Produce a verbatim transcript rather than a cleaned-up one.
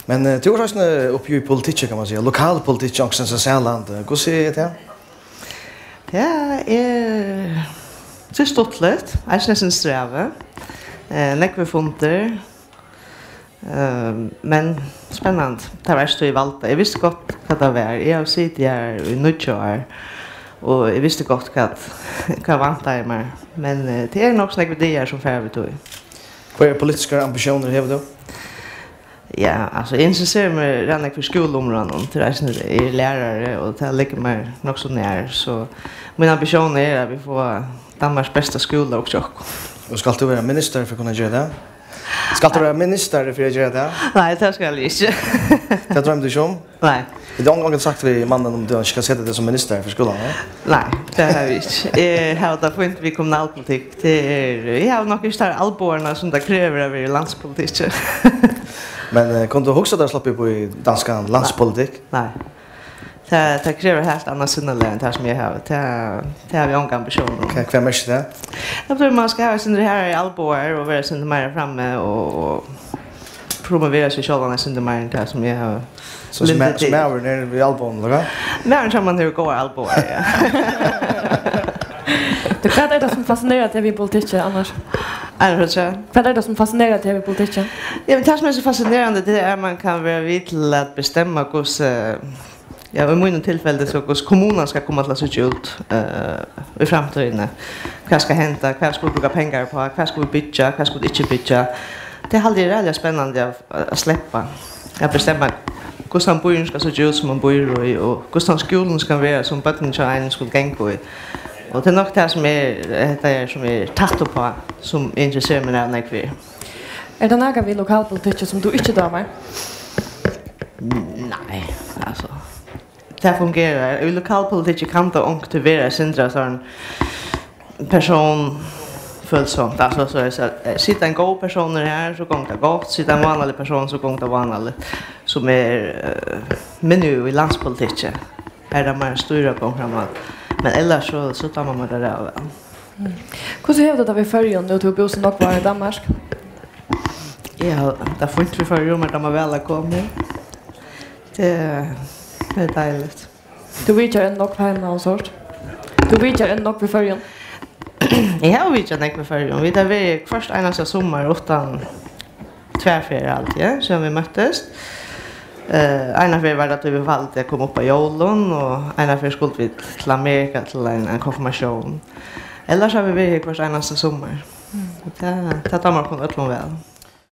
Men eh, tú ert eisini uppi í politikki, kann man siga. Lokalpolitikki, onkustaðni í Særlandi. Hvussu er tað? Tað er, tað er stuttligt. Eisini eitt sindur strævið. Eh, nógvir fundir. Eh, men spennandi. Tað var ikki tí eg valdi. Eg visti gott, hvat tað var. Eg havi sitið her í níggju ár, og eg visti gott, hvat, hvat væntaði mær. Men eh, tað er nokk so nógvir dagar, sum fara við tí. Hvørjar politiskar ambitiónir hevur tú? Ja, altso, eg interesserar meg rættiliga fyri skúlaumráðanum, tí eisini eg eri lærari, og tað liggur mær nokk so nær, so mín ambitión er, at vit fáa Danmarks besta skúla upp hjá okkum. Og skalt tú vera ministari fyri at kunna gera tað? Skalt tú vera ministari fyri at gera tað? Nei, tað skal eg ikki. Tað droymir tú ikki um? Nei. Hevur tú ongantíð sagt við mannin, um tú ikki skal seta teg sum ministari fyri skúlan, ja? Nei, tað havi eg ikki. Eg havi tað fínt við kommunalpolitikk. Tað er, eg havi nokk ikki tær albogarnar, sum tað krevur at vera í landspolitikki. Men eh, kundi tú hugsað tær at sloppið upp í danskan landspolitikk? Nei. Tað, tað krevur heilt annað sinnalag enn tað, sum eg havi. Tað, tað havi eg onga ambitión um. Hvat, hvat merkir tað? Eg trúgvi, man skal hava eitt sindur harðari albogar og vera eitt sindur meira frammi og, og promovera seg sjálvan eitt sindur meira enn tað, sum eg havi. So, sum lindið er, til. Sum maðurin er við alboganum, ella hvat? Maðurin hjá mær hevur góðar albogar, ja. Tú, hvat er tað, sum fascinerar teg við politikki annars? Annars, hvat? Hvat er tað, sum fascinerar teg við politikki? Ja, men tað, sum er so fascinerandi, tað er, at man kann vera við til at bestemma, hvussu, ja, í mínum tilfelli, so hvussu kommunan skal koma til at síggja út eh, í framtíðini. Hvat skal henda? Hvat skal vit brúka pengar upp á? Hvat skal vit byggja? Hvat skal vit ikki byggja? Tað haldi eg er ræðuliga spennandi at, at sleppa. At bestemma, hvussu tann býurin skal síggja út, sum man býr í, og hvussu tann skúlin skal vera, sum børnini hjá einum skulu ganga í. Og tað er nokk tað, sum er, hetta er, sum er tætt uppá, sum eg interesserar meg ræðuliga nógv fyri. Er tað nakað við lokalpolitikki, sum tú ikki dámar? Nei, altso. Tað fungerar. Í lokalpolitikki kann tað onkuntíð vera eitt sindur av sovorðnum persónfølsomt. Altso, so er, so, eh, situr ein góður persónur her, so gongur tað gott. Situr ein vánaligur persónur, so gongur tað vánaligt. Sum er eh, minni í landspolitikki. Har er tað meira stýra og gongur fram at. Men ellers so, so dámar mær tað ræðuliga væl. Hvussu hevur tú tað við Føroyum, nú tú hevur búð so nógv ár í Danmark? Ja, tað er fínt við Føroyum, men tað má væl at koma. Tað er, tað er deiligt. Tú vitjar enn nógv heima og sovorðið? Tú vitjar enn nógv í Føroyum? Eg havi vitjað nógv í Føroyum. Vit hava verið hvørt einasta summar uttan tvær ferðir, alt, ja, síðan vit møttust. Eh, eina ferð var tað, tá vit valdu at koma upp á jólum, og eina ferð skuldu vit til Amerika til ein, ein konfirmatión. Ellers hava vit verið her hvørt einasta summar. Og tað, tað dámar okkum øllum væl.